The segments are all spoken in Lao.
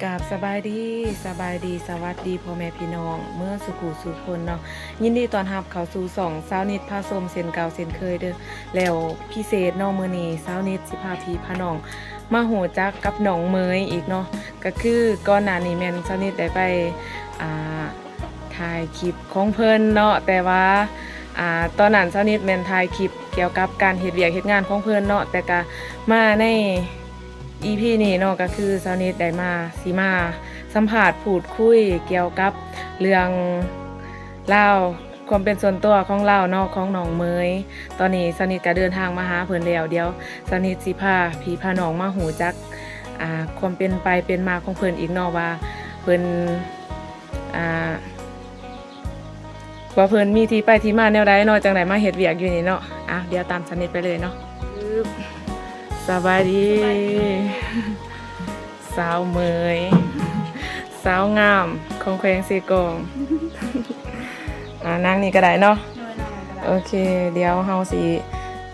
ກາບສະບາຍດີ, ສະບາຍດີ, ສະຫວັດດີພໍ່ແມ່ພີ່ນ້ອງເໝິດສູ່ຜູ້ສູ່ຄົນເນາະ. ຍິນດີຕ້ອນຮັບເຂົ້າສູ່ຊ່ອງສາວນິດພາຊົມເຊັ່ນເກົ່າເຊັ່ນເຄີຍເດີ້. ແລ້ວພິເສດເນາະ, ມື້ນີ້ສາວນິດຊິພາພີ່ພານ້ອງມາຮູ້ຈັກກັບນ້ອງເໝີຍອີກເນາະ. ກະຄືກ່ອນໜ້ານີ້ແມ່ນສາວນິດໄດ້ໄປ ອ່າ ຖ່າຍຄລິບຂອງເພິ່ນເນາະ, ແຕ່ວ່າ ອ່າ ຕອນນັ້ນສາວນິດແມ່ນຖ່າຍຄລິບກ່ຽວກັບການເຮັດວຽກເຮັດງານຂອງເພິ່ນເນາະ, ແຕ່ກະມາໃນອີພີນີ້ເນາະ ກະຄືສາວນິດໄດ້ມາ ຊິມາສຳພາດພູດຄຸຍກ່ຽວກັບເລື່ອງລາວ ຄວາມເປັນສ່ວນຕົວຂອງລາວເນາະ ຂອງນ້ອງເໝີຍ. ຕອນນີ້ສາວນິດກະເດີນທາງມາຫາເພິ່ນແລ້ວ, ດຽວສາວນິດຊິພາພີ່ພານ້ອງມາຮູ້ຈັກ ອ່າ ຄວາມເປັນໄປເປັນມາຂອງເພິ່ນອີກເນາະ ວ່າເພິ່ນ ອ່າ ວ່າເພິ່ນມີທີ່ໄປທີ່ມາແນວໃດເນາະ ຈັ່ງໄດ້ມາເຮັດວຽກຢູ່ນີ້ເນາະ. ອ່ະ ດຽວຕາມສາວນິດໄປເລີຍເນາະ. ສະບາຍດີ ສະບາຍດີ ສາວເໝີຍ ສາວງາມຂອງແຂວງເຊກອງ. ອ່າ ນັ່ງນີ້ກະໄດ້ເນາະ. ໂດຍ ນັ່ງນີ້ກະໄດ້. ໂອເຄ ດຽວເຮົາຊິ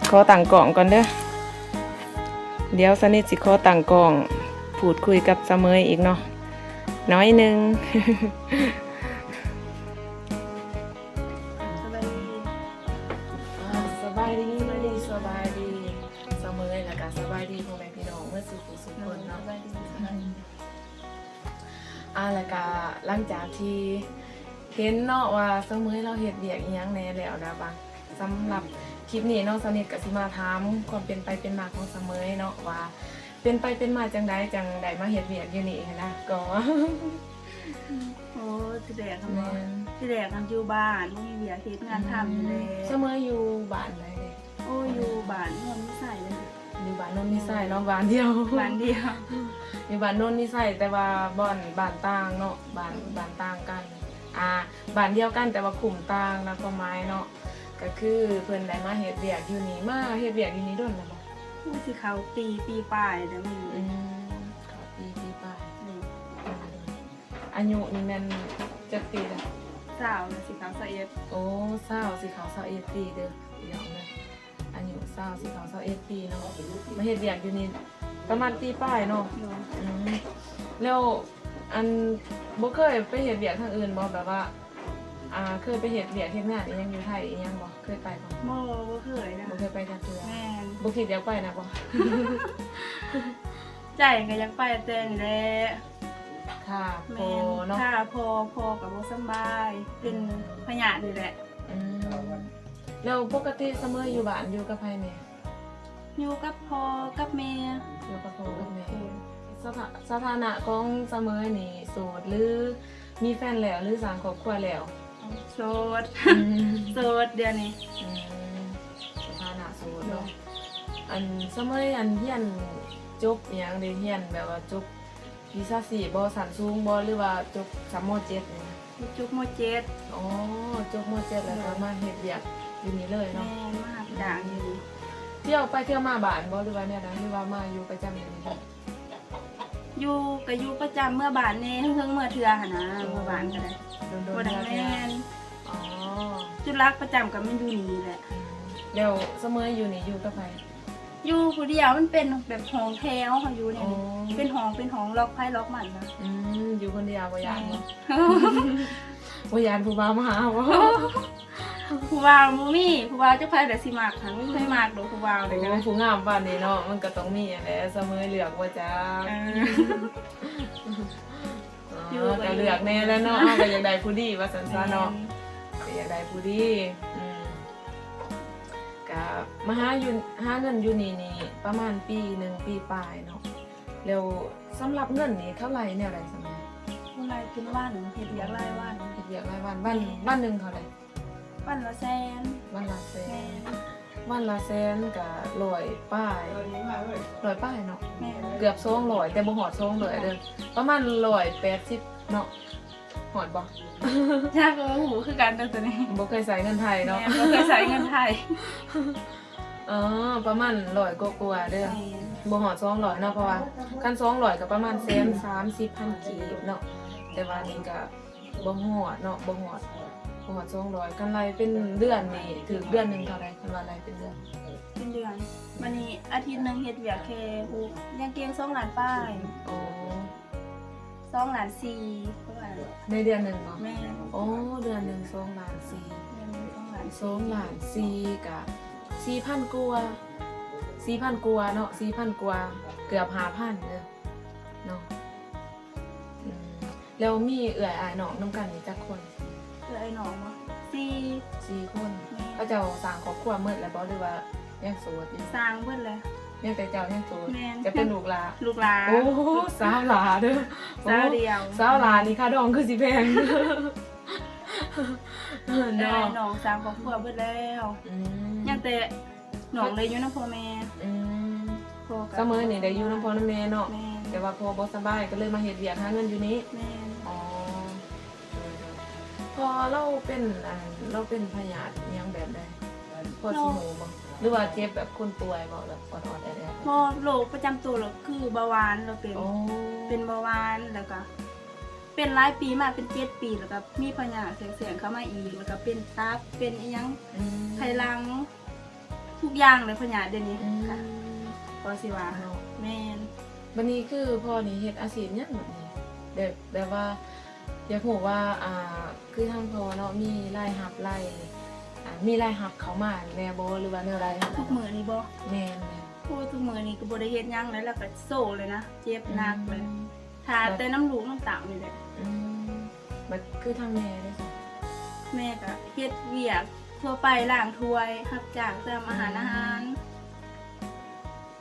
ຂໍຕັ້ງກ້ອງກ່ອນເດີ້. ດຽວສາວນິດຊິຂໍຕັ້ງກ້ອງ ພູດຄຸຍກັບສາວເໝີຍອີກເນາະ ໜ້ອຍໜຶ່ງ. ສະບາຍດີ ອ່າ ສະບາຍດີ ສະບາຍດີ ສະບາຍດີສາວເໝີຍ ແລ້ວກະສະບາຍດີພໍ່ແມ່ພີ່ນ້ອງເໝິດສູ່ຜູ້ສູ່ຄົນເນາະ. ສະບາຍດີ ສະບາຍດີ. ອ່າ ແລ້ວກະຫຼັງຈາກທີ່ເຫັນເນາະວ່າສາວເໝີຍລາວເຮັດວຽກອີ່ຫຍັງແດ່ແລ້ວນະ ວ່າສຳລັບຄລິບນີ້ເນາະ ສາວນິດກະຊິມາຖາມຄວາມເປັນໄປເປັນມາຂອງສາວເໝີຍເນາະ ວ່າເປັນໄປເປັນມາຈັ່ງໃດ ຈັ່ງໄດ້ມາເຮັດວຽກຢູ່ນີ້ຫັ້ນນະ. ກໍ ໂອ້ ທີແລກຫັ້ນບໍ? ແມ່ນ ທີແລກຫັ້ນຢູ່ບ້ານ ບໍ່ມີວຽກເຮັດງານທຳແຫຼະ. ອືມ ສາວເໝີຍຢູ່ບ້ານໃດເດ? ໂອ້ ຢູ່ບ້ານໂນນມີໄຊເດ. ຢູ່ບ້ານໂນນມີໄຊເນາະ ບ້ານດຽວ ບ້ານດຽວ ຢູ່ບ້ານໂນນມີໄຊ ແຕ່ວ່າບ່ອນ ບ້ານຕ່າງເນາະ ບ້ານ ບ້ານຕ່າງກັນ ອ່າ ບ້ານດຽວກັນ ແຕ່ວ່າຄຸ້ມຕ່າງນະ ຄວາມໝາຍເນາະ. ກະຄືເພິ່ນໄດ້ມາເຮັດວຽກຢູ່ນີ້ ມາເຮັດວຽກຢູ່ນີ້ດົນແລ້ວບໍ່? ໂອ້ ຊິເຂົ້າປີ ປີປາຍແລ້ວ. ອືມ ເຂົ້າປີ ປີປາຍ. ອືມ ອາຍຸນີ້ແມ່ນຈັກປີລະ? ຊາວ ຊິເຂົ້າຊາວເອັດ. ໂອ້ ຊາວ ຊິເຂົ້າຊາວເອັດປີເດີ້ ພີ່ນ້ອງເອີຍ. ອາຍຸຊາວ ຊິເຂົ້າຊາວເອັດປີເນາະ ມາເຮັດວຽກຢູ່ນີ້ປະມານປີປາຍເນາະ. ໂດຍ. ອືມ ແລ້ວ ອັນ ບໍ່ເຄີຍໄປເຮັດວຽກທາງອື່ນບໍ່? ແບບວ່າ ອ່າ ເຄີຍໄປເຮັດວຽກເຮັດງານອີ່ຫຍັງຢູ່ໄທອີ່ຫຍັງບໍ່? ເຄີຍໄປບໍ່? ບໍ່ ບໍ່ເຄີຍນະ. ບໍ່ເຄີຍໄປຈັກເທື່ອ. ແມ່ນ. ບໍ່ຄິດຢາກໄປນະບໍ່? ໃຈກະຢາກໄປແຕ່ນີ້ແຫຼະ ຖ້າພໍ່ເນາະ. ແມ່ນ ຖ້າພໍ່ ພໍ່ກະບໍ່ສຳບາຍ ເປັນ ອືມ ພະຍາດນີ້ແຫຼະ. ອືມ ແລ້ວປົກກະຕິສະເໝີຍຢູ່ບ້ານຢູ່ກັບໃຜແດ່? ຢູ່ກັບພໍ່ກັບແມ່. ຢູ່ກັບພໍ່ກັບແມ່. ໂດຍ. ສະຖາ ສະຖານະຂອງສະເໝີຍນີ້ໂສດ ຫຼື ມີແຟນແລ້ວ ຫຼື ສ້າງຄອບຄົວແລ້ວ? ໂສດ. ອືມ ໂສດດຽວນີ້. ອືມ ສະຖານະໂສດເນາະ. ໂດຍ. ອັນ ສະເໝີຍ ອັນ ຮຽນຈົບອີ່ຫຍັງເດ? ຮຽນແບບວ່າຈົບ ວິຊາຊີບບໍ່? ຊັ້ນສູງບໍ່? ຫຼືວ່າຈົບສຳ ມໍເຈັດນີ້? ຈົບ ມໍເຈັດ. ອໍ ຈົບ ມໍເຈັດ ແລ້ວກະ ໂດຍ ມາເຮັດວຽກຢູ່ນີ້ເລີຍເນາະ. ແມ່ນ ມາຮັບຈ້າງຢູ່ນີ້. ທ່ຽວໄປທ່ຽວມາບ້ານບໍ່ ຫຼືວ່າແນວໃດ? ຫຼືວ່າມາຢູ່ປະຈຳຢູ່ນີ້? ຢູ່ ກະຢູ່ປະຈຳ ເມືອບ້ານແດ່ ເຫິງໆ ເມືອເທື່ອຫັ້ນນະ. ໂອ້ ເມືອບ້ານກະໄດ້ ດົນໆ ບໍ່ໄດ້ ເມືອເທື່ອ. ແມ່ນ. ອໍ ຈຸດຫຼັກປະຈຳກະແມ່ນຢູ່ນີ້ແຫຼະ. ອືມ ແລ້ວສະເໝີຍຢູ່ນີ້ຢູ່ກັບໃຜ? ຢູ່ຜູ້ດຽວ ມັນເປັນແບບຫ້ອງແຖວ ເຮົາຢູ່ໃນນີ້. ອໍ ເປັນຫ້ອງ ເປັນຫ້ອງ ລັອກໃຜລັອກມັນນະ. ອືມ ຢູ່ຄົນດຽວ ບໍ່ຢ້ານບໍ່? ແມ່ນ. ບໍ່ຢ້ານຜູ້ບ່າວມາຫາບໍ່? ຜູ້ບ່າວບໍ່ມີ ຜູ້ບ່າວຈັກໃຜແຫຼະຊິມັກຫັ້ນ ບໍ່ເຄີຍມັກດອກຜູ້ບ່າວເດ. ໂອ້ ຜູ້ງາມປານນີ້ເນາະ ມັນກະຕ້ອງມີຫັ້ນແຫຼະ ສະເໝີຍເລືອກບໍ່ຈັກ. ເອີ ອໍ ກະເລືອກແດ່ແຫຼະເນາະ ເຮົາກະຢາກໄດ້ຜູ້ດີວ່າຊັ້ນຊະເນາະ. ແມ່ນ. ກະຢາກໄດ້ຜູ້ດີ. ອືມ ກະມາຫາຢູ່ ຫາເງິນຢູ່ນີ້ນີ້ປະມານປີໜຶ່ງ ປີປາຍເນາະ. ແລ້ວສຳລັບເງິນນີ້ເຂົາໄລ່ແນວໃດຊັ້ນ? ເຂົາໄລ່ເປັນວັນ ເຮັດວຽກລາຍວັນ. ເຮັດວຽກລາຍວັນ. ວັນ ແມ່ນ. ວັນໜຶ່ງເທົ່າໃດ? ວັນລະແສນ. ວັນລະແສນ. ແມ່ນ. ວັນລະແສນກະຮ້ອຍປາຍ ຮ້ອຍປາຍເນາະ. ແມ່ນ. ເກືອບສອງຮ້ອຍ ແຕ່ບໍ່ຮອດສອງຮ້ອຍເດີ້ ປະມານຮ້ອຍແປດສິບເນາະ. ຮອດບໍ່? ຈັກ ບໍ່ຮູ້ຄືກັນເດີ້ໂຕນີ້ ບໍ່ເຄີຍໃຊ້ເງິນໄທເນາະ. ແມ່ນ ບໍ່ເຄີຍໃຊ້ເງິນໄທ. ອໍ ປະມານຮ້ອຍກວ່າໆເດີ້. ແມ່ນ. ບໍ່ຮອດສອງຮ້ອຍເນາະ ເພາະວ່າຄັນສອງຮ້ອຍກະປະມານແສນສາມສິບພັນກີບເນາະ ແຕ່ວ່ານີ້ກະ ບໍ່ຮອດເນາະ ບໍ່ຮອດ ບໍ່ຮອດສອງຮ້ອຍ. ຄັນໄລ່ເປັນເດືອນນີ້ຖືກເດືອນໜຶ່ງເທົ່າໃດ ຄັນວ່າໄລ່ເປັນເດືອນ? ເປັນເດືອນ. ບາດນີ້ອາທິດໜຶ່ງເຮັດວຽກແຄ່ຫຸບ ຍັງເກັ່ງສອງລ້ານປາຍ. ໂອ້ ສອງລ້ານສີ່ ປະມານ ໃນເດືອນໜຶ່ງເນາະ? ແມ່ນ. ໂອ້ ເດືອນໜຶ່ງສອງລ້ານສີ່ ເດືອນໜຶ່ງສອງລ້ານສີ່ ສອງລ້ານສີ່ ກະສີ່ພັນກວ່າ ສີ່ພັນກວ່າເນາະ ສີ່ພັນກວ່າ ເກືອບຫ້າພັນເດີເນາະ. ອືມ ແລ້ວມີເອື້ອຍອ້າຍນ້ອງນຳກັນນີ້ຈັກຄົນ? ເອື້ອຍອ້າຍນ້ອງບໍ? ສີ່ ສີ່ຄົນ. ແມ່ນ. ເຂົາເຈົ້າສ້າງຄອບຄົວໝົດແລ້ວບໍ ຫຼືວ່າຍັງໂສດຢູ່? ສ້າງເບິດແລ້ວ. ຍັງແຕ່ເຈົ້າຍັງໂສດ? ແມ່ນ. ຈະເປັນລູກຫຼ້າ? ລູກຫຼ້າ. ໂອ້ ສາວຫຼ້າເດີ ສາວດຽວ. ໂອ້ ສາວຫຼ້ານີ້ຄ່າດອງຄືຊິແພງເນາະ. ເອື້ອຍອ້າຍນ້ອງສ້າງຄອບຄົວເບິດແລ້ວ. ອືມ ຍັງແຕ່ ນ້ອງໄດ້ຢູ່ນຳພໍ່ແມ່. ອືມ ພໍ່ກະ ສະເໝີນີ້ໄດ້ຢູ່ນຳພໍ່ນຳແມ່ເນາະ? ແມ່ນ. ແຕ່ວ່າພໍ່ບໍ່ສະບາຍ ກໍເລີຍມາເຮັດວຽກຫາເງິນຢູ່ນີ້? ແມ່ນ. ອໍ ໂດຍໆ ພໍ່ລາວເປັນ ອັນ ລາວເປັນພະຍາດອີ່ຫຍັງແບບໃດ ພໍຊິຮູ້ບໍ່? ຫຼືວ່າເຈັບແບບຄົນປ່ວຍບໍ່ ແບບອອດໆແອດໆ? ບໍ່ ໂລກປະຈຳໂຕລາວຄືເບົາຫວານ ລາວເປັນ. ອໍ ເປັນເບົາຫວານ ແລ້ວກະເປັນຫຼາຍປີມາ ເປັນເຈັດປີ ແລ້ວກະມີພະຍາດແຊກໆເຂົ້າມາອີກ ແລ້ວກະເປັນຕັບ ເປັນອີ່ຫຍັງ ອືມ ໄຂ່ຫຼັງ ທຸກຢ່າງເລີຍພະຍາດດຽວນີ້. ອືມ ກະພໍຊິວ່າເນາະ. ແມ່ນ. ບັດນີ້ຄືພໍ່ນີ້ເຮັດອາຊີບຫຍັງບັດນີ້? ແບບ ແບບວ່າຢາກຮູ້ວ່າ ອ່າ ຄືທາງພໍ່ເນາະ ມີລາຍຮັບ ລາຍ ອ່າ ມີລາຍຮັບເຂົ້າມາແດ່ບໍ່ ຫຼືວ່າແນວໃດ? ທຸກມື້ນີ້ບໍ? ແມ່ນໆ. ໂອ້ ທຸກມື້ນີ້ກໍບໍ່ໄດ້ເຮັດຫຍັງເລີຍ ແລ້ວກໍໂຊເລີຍນະ ເຈັບໜັກເລີຍ. ອືມ ຖ້າແຕ່ນຳລູກນຳເຕົ້ານີ້ແຫຼະ. ອືມ ບັດຄືທາງແມ່ເດ? ແມ່ກໍເຮັດວຽກທົ່ວໄປ ລ້າງຖ້ວຍ ຮັບຈ້າງຕາມອາຫານ ອືມ ອາຫານ.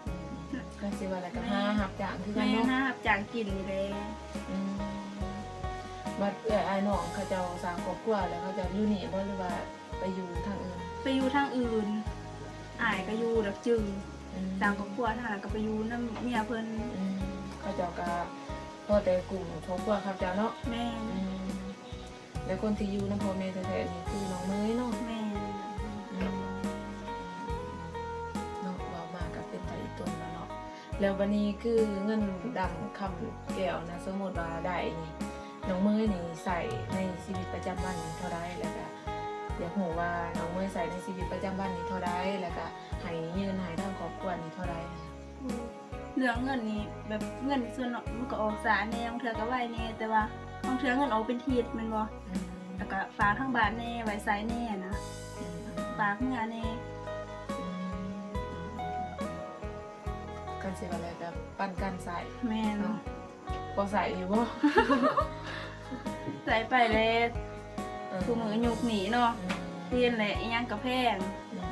ອືມ ກໍຊິວ່າແລ້ວກໍຫາຮັບຈ້າງຄືກັນເນາະ. ແມ່ນ ຫາຮັບຈ້າງກິນນີ້ແຫຼະ. ອືມ ບັດເອື້ອຍອ້າຍນ້ອງເຂົາເຈົ້າສ້າງຄອບຄົວແລ້ວ ເຂົາເຈົ້າຢູ່ນີ້ບໍ ຫຼືວ່າ ໄປຢູ່ທາງອື່ນ? ໄປຢູ່ທາງອື່ນ. ອືມ ອ້າຍກໍຢູ່ດອກຈຶງ. ອືມ ສ້າງຄອບຄົວທາງນັ້ນກໍໄປຢູ່ນຳເມຍເພິ່ນ. ອືມ ເຂົາເຈົ້າກໍພໍແຕ່ກຸ້ມຄອບຄົວເຂົາເຈົ້າເນາະ. ແມ່ນ. ອືມ ແລ້ວຄົນທີ່ຢູ່ນຳພໍ່ແມ່ແທ້ໆນີ້ຄືນ້ອງເມຍເນາະ? ແມ່ນ. ອືມ ເນາະ ເວົ້າມາກໍເປັນຕາອີຕົນແລ້ວເນາະ. ແລ້ວບັດນີ້ຄືເງິນດຳຄຳແກ້ວນະ ສົມມຸດວ່າໄດ້ນີ້ ນ້ອງເມຍນີ້ໃຊ້ໃນຊີວິດປະຈຳວັນນີ້ເທົ່າໃດ? ແລ້ວກະຢາກຮູ້ວ່ານ້ອງເມຍໃຊ້ໃນຊີວິດປະຈຳວັນນີ້ເທົ່າໃດ? ແລ້ວກະໃຫ້ຢືມໃຫ້ທາງຄອບຄົວນີ້ເທົ່າໃດ? ອືມ ເລື່ອງເງິນນີ້ ແບບເງິນສ່ວນ ມັນກໍອອກຊ້າແດ່ ບາງເທື່ອກໍໄວແດ່ ແຕ່ວ່າບາງເທື່ອເງິນອອກເປັນທິດແມ່ນບໍ່? ອືມ ແລ້ວກະຝາກທາງບ້ານແດ່ ໄວ້ໃຊ້ແດ່ນະ. ອືມ ອືມ ຝາກເມືອແດ່. ອືມ ຄັນຊິວ່າແລ້ວກໍປັນກັນໃຊ້. ແມ່ນ. ເນາະ ພໍໃຊ້ຢູ່ບໍ່? ໃຊ້ໄປແຫຼະ. ເອີ ທຸກມື້ຍຸກນີ້ເນາະ. ອືມ ເຫັນແຫຼະ ອີ່ຫຍັງກໍແພງ. ອືມໆ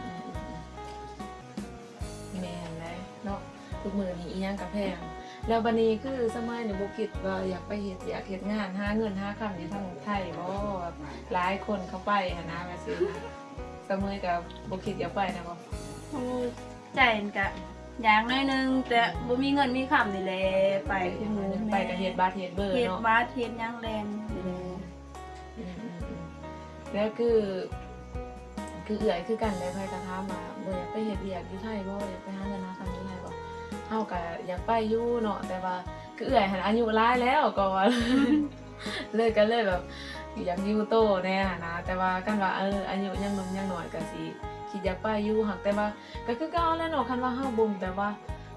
ໆໆ ແມ່ນແຫຼະເນາະ ທຸກມື້ນີ້ອີ່ຫຍັງກໍແພງ. ແລ້ວບັດນີ້ຄືສະໄໝນີ້ບໍ່ຄິດວ່າຢາກໄປເຮັດວຽກເຮັດງານ ຫາເງິນຫາຄຳຢູ່ທາງໄທບໍ່? ແບບຫຼາຍຄົນເຂົາໄປຫັ້ນນະ ແບບຊີ້ນະ ສະໄໝກໍບໍ່ຄິດຢາກໄປນະບໍ່? ໂອ້ຍ ໃຈມັນກະຢາກໜ້ອຍໜຶ່ງ ແຕ່ ອືມ ບໍ່ມີເງິນມີຄຳນີ້ແຫຼະ ໄປ ໄປ ຄືໝູ່ ໄປກໍເຮັດບັດເຮັດເບີເນາະ ເຮັດບັດເຮັດຫຍັງແລ່ນ. ອືມ ອືມໆໆ ແລ້ວຄື ຄືເອື້ອຍຄືກັນແຫຼະ ໃຜກໍຖາມວ່າ ບໍ່ຢາກໄປເຮັດວຽກຢູ່ໄທບໍ່? ຢາກໄປຫາເງິນຫາຄຳຢູ່ໄທບໍ່? ເຮົາກໍຢາກໄປຢູ່ເນາະ ແຕ່ວ່າຄືເອື້ອຍຫັ້ນອາຍຸຫຼາຍແລ້ວ ກໍວ່າ ເລີຍ ກໍເລີຍແບບຢາກຢູ່ໂຕແດ່ຫັ້ນນະ. ແຕ່ວ່າຄັນວ່າ ເອີ ອາຍຸຍັງໜຸ່ມຍັງນ້ອຍກໍຊິຄິດຢາກໄປຢູ່ ຫາກແຕ່ວ່າກໍຄືເກົ່າແຫຼະເນາະ ຄັນວ່າເຮົາບໍ່ ແບບວ່າ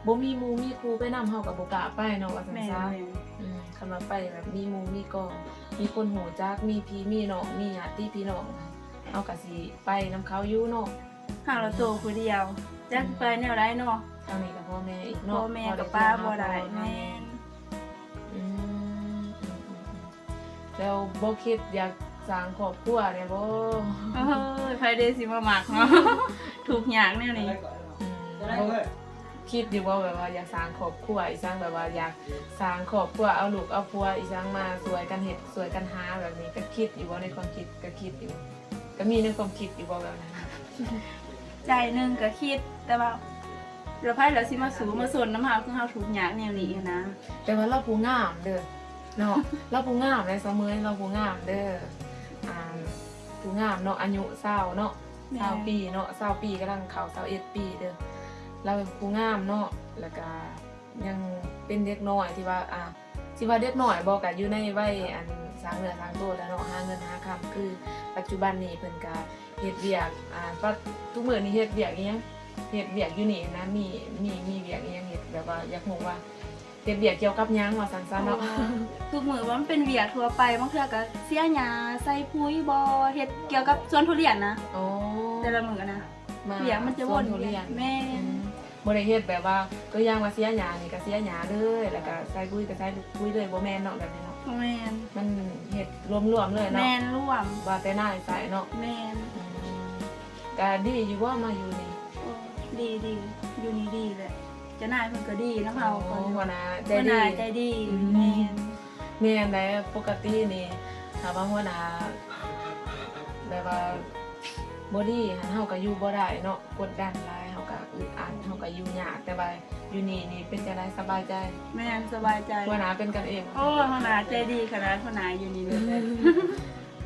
ບໍ່ມີໝູ່ມີຄູ່ໄປນຳ ເຮົາກໍບໍ່ກ້າໄປເນາະ ວ່າຊັ້ນຊະ. ແມ່ນໆ ອືມ ຄັນວ່າໄປແບບມີໝູ່ມີກອງ ມີຄົນຮູ້ຈັກ ມີພີ່ມີນ້ອງ ມີຍາດຕິພີ່ນ້ອງ ເຮົາກໍຊິໄປນຳເຂົາຢູ່ເນາະ. ຫາລະໂຕຜູ້ດຽວ ຈັກຊິໄປແນວໃດເນາະ. ທາງນີ້ກໍພໍ່ແມ່ອີກເນາະ ພໍ່ແມ່ກໍປະບໍ່ໄດ້. ແມ່ນ. ອືມ ແລ້ວບໍ່ຄິດຢາກສ້າງຄອບຄົວແດ່ບໍ່? ໂອ້ຍ ໃຜເດຊິມາມັກເນາະ ທຸກຍາກແນວນີ້. ອືມ ບໍ່ຄິດຢູ່ບໍ່ ແບບວ່າຢາກສ້າງຄອບຄົວອີ່ຫຍັງ ແບບວ່າຢາກສ້າງຄອບຄົວ ເອົາລູກເອົາຜົວອີ່ຫຍັງມາຊ່ວຍກັນເຮັດ ຊ່ວຍກັນຫາ ແບບນີ້ ກໍຄິດຢູ່ບໍ່? ໃນຄວາມຄິດກໍຄິດຢູ່ ກໍມີໃນຄວາມຄິດຢູ່ບໍ່ແບບນັ້ນ? ໃຈໜຶ່ງກໍຄິດ ແຕ່ວ່າແລ້ວໃຜລະຊິມາສູ້ມາຊົນນຳເຮົາ ຄືເຮົາທຸກຍາກແນວນີ້ຫັ້ນນະ. ແຕ່ວ່າລາວຜູ້ງາມເດີເນາະ ລາວຜູ້ງາມເດ້ສາວເມຍ ລາວຜູ້ງາມເດີ ອ່າ ຜູ້ງາມເນາະ ອາຍຸຊາວເນາະ ແມ່ນ ຊາວປີເນາະ ຊາວປີ ກຳລັງເຂົ້າຊາວເອັດປີເດີ. ລາວຜູ້ງາມເນາະ ແລ້ວກະຍັງເປັນເດັກນ້ອຍທີ່ວ່າ ອ່າ ຊິວ່າເດັກນ້ອຍບໍ່ ກະຢູ່ໃນໄວອັນສ້າງເນື້ອສ້າງໂຕແລ້ວເນາະ ຫາເງິນຫາຄຳ. ຄືປັດຈຸບັນນີ້ເພິ່ນກະເຮັດວຽກ ອ່າ ປັດ ທຸກມື້ນີ້ເຮັດວຽກອີ່ຫຍັງ ເຮັດວຽກຢູ່ນີ້ນະ ມີ ມີ ມີວຽກອີ່ຫຍັງເຮັດ ແບບວ່າຢາກຮູ້ວ່າ ເຮັດວຽກກ່ຽວກັບຫຍັງວ່າຊັ້ນຊະເນາະ? ໂອ້ ທຸກມື້ວ່າມັນເປັນວຽກທົ່ວໄປ, ບາງເທື່ອກໍເສຍຫຍ້າ, ໃສ່ປຸ໋ຍບໍ, ເຮັດກ່ຽວກັບສວນທຸລຽນນະ. ໂອ້ ແຕ່ລະມື້ນະ ມາ ວຽກມັນຈະວົນວຽນ. ສວນທຸລຽນ. ແມ່ນ. ອືມ ບໍ່ໄດ້ເຮັດແບບວ່າ ຕົວຢ່າງວ່າເສຍຫຍ້ານີ້ກໍເສຍຫຍ້າເລີຍ ແລ້ວກໍໃສ່ປຸ໋ຍກໍໃສ່ປຸ໋ຍເລີຍ, ບໍ່ແມ່ນເນາະ ແບບນີ້ເນາະ. ບໍ່ແມ່ນ. ມັນເຮັດລວມໆເລີຍເນາະ. ແມ່ນ ລວມ. ວ່າແຕ່ນາຍໃສ່ເນາະ. ແມ່ນ. ອືມ ກະດີຢູ່ບໍ່ມາຢູ່ນີ້? ໂອ້ ດີໆ ຢູ່ນີ້ດີແຫຼະ, ເຈົ້ານາຍເພິ່ນກໍດີນຳເຮົາ. ໂອ້ ຫົວໜ້າໃຈດີ. ຫົວໜ້າໃຈດີ. ອືມ ແມ່ນ ແມ່ນໃດ໋. ປົກກະຕິນີ້ຖ້າວ່າຫົວໜ້າແບບວ່າບໍ່ດີຫັ້ນ ເຮົາກໍຢູ່ບໍ່ໄດ້ເນາະ, ກົດດັນຫຼາຍ ເຮົາກໍອຶດອັດ ເຮົາກໍຢູ່ຍາກ. ແຕ່ວ່າຢູ່ນີ້ນີ້ເປັນຈັ່ງໃດ ສະບາຍໃຈ? ແມ່ນ ສະບາຍໃຈ. ຫົວໜ້າເປັນກັນເອງ. ໂອ້ ຫົວໜ້າໃຈດີຂະໜາດ, ຫົວໜ້າຢູ່ນີ້ເລີຍ.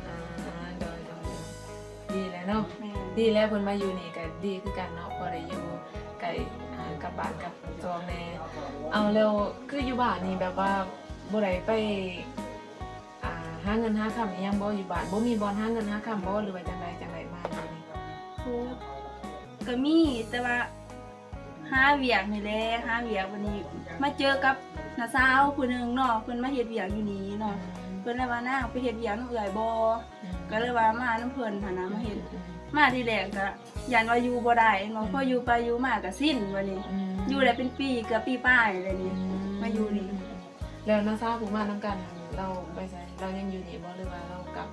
ອ່າ ໂດຍໆ ດີແລ້ວເນາະ. ແມ່ນ. ດີແລ້ວ ເພິ່ນມາຢູ່ນີ້ກໍດີຄືກັນເນາະ, ພໍໄດ້ຢູ່ໃກ້ ອ່າ ກັບບ້ານກັບຊ່ອງແດ່. ເອົາ ແລ້ວຄືຢູ່ບ້ານນີ້ແບບວ່າບໍ່ໄດ້ໄປ ອ່າ ຫາເງິນຫາຄຳອີ່ຫຍັງບໍ່? ຢູ່ບ້ານບໍ່ມີບ່ອນຫາເງິນຫາຄຳບໍ່ ຫຼືວ່າຈັ່ງໃດ ຈັ່ງໃດມາຢູ່ນີ້? ໂອ້ ກໍມີ ແຕ່ວ່າ ຫາວຽກນີ້ແຫຼະ ຫາວຽກ. ບັດນີ້ມາເຈີກັບນ້າສາວຜູ້ໜຶ່ງເນາະ, ເພິ່ນມາເຮັດວຽກຢູ່ນີ້ເນາະ. ອືມ ເພິ່ນເລີຍວ່າ ນາງໄປເຮັດວຽກນຳເອື້ອຍບໍ່? ອືມ ກໍເລີຍວ່າມານຳເພິ່ນຫັ້ນນະ ອືມ ມາເຮັດ. ອືມ ມາທີແລກກໍຢ້ານວ່າຢູ່ບໍ່ໄດ້ເນາະ. ອືມ ພໍຢູ່ໄປຢູ່ມາກໍຊິນບັດນີ້. ອືມ ຢູ່ໄດ້ເປັນປີ ເກືອບປີປາຍແລ້ວນີ້. ອືມ ມາຢູ່ນີ້. ອືມ ແລ້ວນ້າສາວຜູ້ມານຳກັນຫັ້ນ ລາວໄປໃສ? ລາວຍັງຢູ່ນີ້ບໍ່ ຫຼືວ່າລາວກັບ?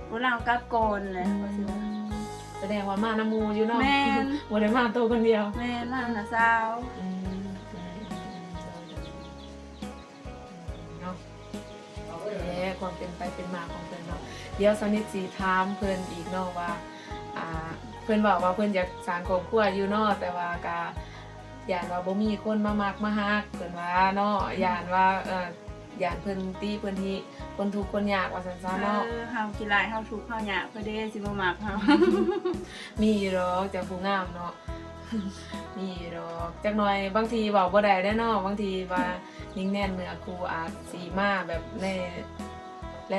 ໂອ້ ລາວກັບກ່ອນແຫຼະ. ອືມ ວ່າຊິວ່າ ສະແດງວ່າມານຳໝູ່ຢູ່ເນາະ. ແມ່ນ. ບໍ່ໄດ້ມາໂຕຄົນດຽວ. ແມ່ນ ມານຳນ້າສາວ. ອືມ ອືມ ອືມ ອືມ ໂດຍ ໂດຍ ເນາະ. ແລະ ຄວາມເປັນໄປເປັນມາຂອງເພິ່ນເນາະ, ດຽວສາວນິດຊິຖາມເພິ່ນອີກເນາະວ່າ ອ່າ ເພິ່ນເວົ້າວ່າເພິ່ນຢາກສ້າງຄອບຄົວຢູ່ເນາະ ແຕ່ວ່າກະ ຢ້ານວ່າບໍ່ມີຄົນມາມັກມາຮັກ ເພິ່ນວ່າເນາະ. ຢ້ານວ່າ ເອີ ຢ້ານເພິ່ນຕິເພິ່ນຫິ ຄົນທຸກຄົນຍາກວ່າຊັ້ນຊະເນາະ. ເອີ ເຮົາຂີ້ລ້າຍ ເຮົາທຸກເຮົາຍາກ ເພິ່ນເດ້ຊິບໍ່ມັກເຮົາ. ມີຢູ່ດອກ ເຈົ້າຜູ້ງາມເນາະ. ມີຢູ່ດອກ ຈັກໜ່ອຍ ບາງທີເວົ້າບໍ່ໄດ້ເດ້ເນາະ. ບາງທີວ່າຍິງແນນເນື້ອຄູ່ອາດຊິມາແບບໃນ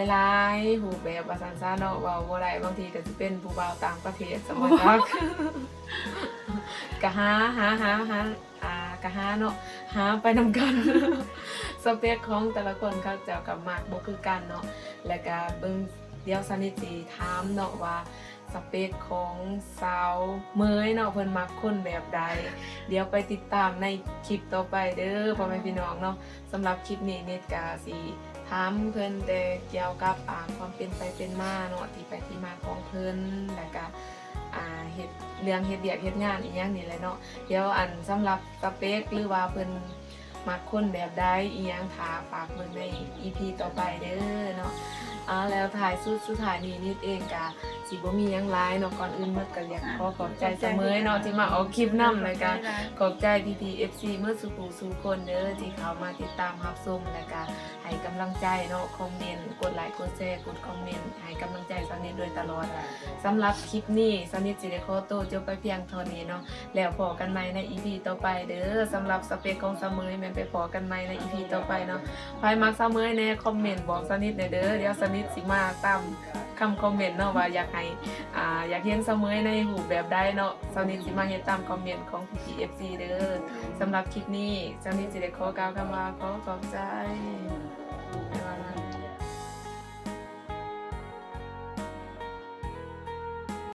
ຫຼາຍໆຮູບແບບວ່າຊັ້ນຊະເນາະ, ເວົ້າບໍ່ໄດ້. ບາງທີກໍຊິເປັນຜູ້ບ່າວຕ່າງປະເທດ ສະບໍ່ຈັກ. ກະຫາ ຫາ ຫາ ຫາ ອ່າ ກະຫາເນາະ ຫາໄປນຳກັນ. ສະເປັກຂອງແຕ່ລະຄົນເຂົາເຈົ້າກໍມັກບໍ່ຄືກັນເນາະ. ແລ້ວກະເບິ່ງ ດຽວສາວນິດຊິຖາມເນາະວ່າ ສະເປັກຂອງສາວເໝີຍເນາະ ເພິ່ນມັກຄົນແບບໃດ? ດຽວໄປຕິດຕາມໃນຄລິບຕໍ່ໄປເດີ ພໍ່ແມ່ພີ່ນ້ອງເນາະ. ສຳລັບຄລິບນີ້ ນິດກະຊິຖາມເພິ່ນແຕ່ກ່ຽວກັບ ອ່າ ຄວາມເປັນໄປເປັນມາເນາະ ທີ່ໄປທີ່ມາຂອງເພິ່ນ ແລ້ວກະ ອ່າ ເຮັດ ເລື່ອງເຮັດວຽກເຮັດງານອີ່ຫຍັງນີ້ແຫຼະເນາະ. ດຽວ ອັນ ສຳລັບສະເປັກ ຫຼືວ່າເພິ່ນ ມັກຄົນແບບໃດອີ່ຫຍັງ ຖ້າຝາກເບິ່ງໃນອີພີຕໍ່ໄປເດີເນາະ. ອ່າ ແລ້ວທ້າຍສຸດ ສຸດທ້າຍນີ້ ນິດເອງກະຊິບໍ່ມີຫຍັງຫຼາຍເນາະ. ກ່ອນອື່ນໝົດກໍຢາກຂໍຂອບໃຈສາວເໝີຍເນາະ ທີ່ມາອອກຄລິບນຳ ແລ້ວກະຂອບໃຈພີ່ໆ ເອັຟຊີ ໝົດສູ່ຜູ້ສູ່ຄົນເດີ ທີ່ເຂົ້າມາຕິດຕາມຮັບຊົມ ແລ້ວກະໃຫ້ກຳລັງໃຈເນາະ. ຄອມເມັນ ກົດໄລ ກົດແຊ ກົດຄອມເມັນ ໃຫ້ກຳລັງໃຈສາວນິດໂດຍຕະຫຼອດ. ສຳລັບຄລິບນີ້ ສາວນິດຊິໄດ້ຂໍໂຕຈົບໄປພຽງເທົ່ານີ້ເນາະ. ແລ້ວພໍ້ກັນໃໝ່ໃນອີພີຕໍ່ໄປເດີ. ສຳລັບສະເປັກຂອງສາວເໝີຍ ແມ່ນໄປພໍ້ກັນໃໝ່ໃນອີພີຕໍ່ໄປເນາະ. ໃຜມັກສາວເໝີຍແດ່ ຄອມເມັນບອກສາວນິດແດ່ເດີ. ດຽວສາວນິດຊິມາຕາມຄຳຄອມເມັນເນາະ ວ່າຢາກໃຫ້ ອ່າ ຢາກເຫັນສາວເໝີຍໃນຮູບແບບໃດເນາະ. ສາວນິດຊິມາເຮັດຕາມຄອມເມັນຂອງພີ່ໆ ເອັຟຊີ ເດີ. ສຳລັບຄລິບນີ້ ສາວນິດຊິໄດ້ຂໍກ່າວຄຳວ່າ ຂໍຂອບໃຈ.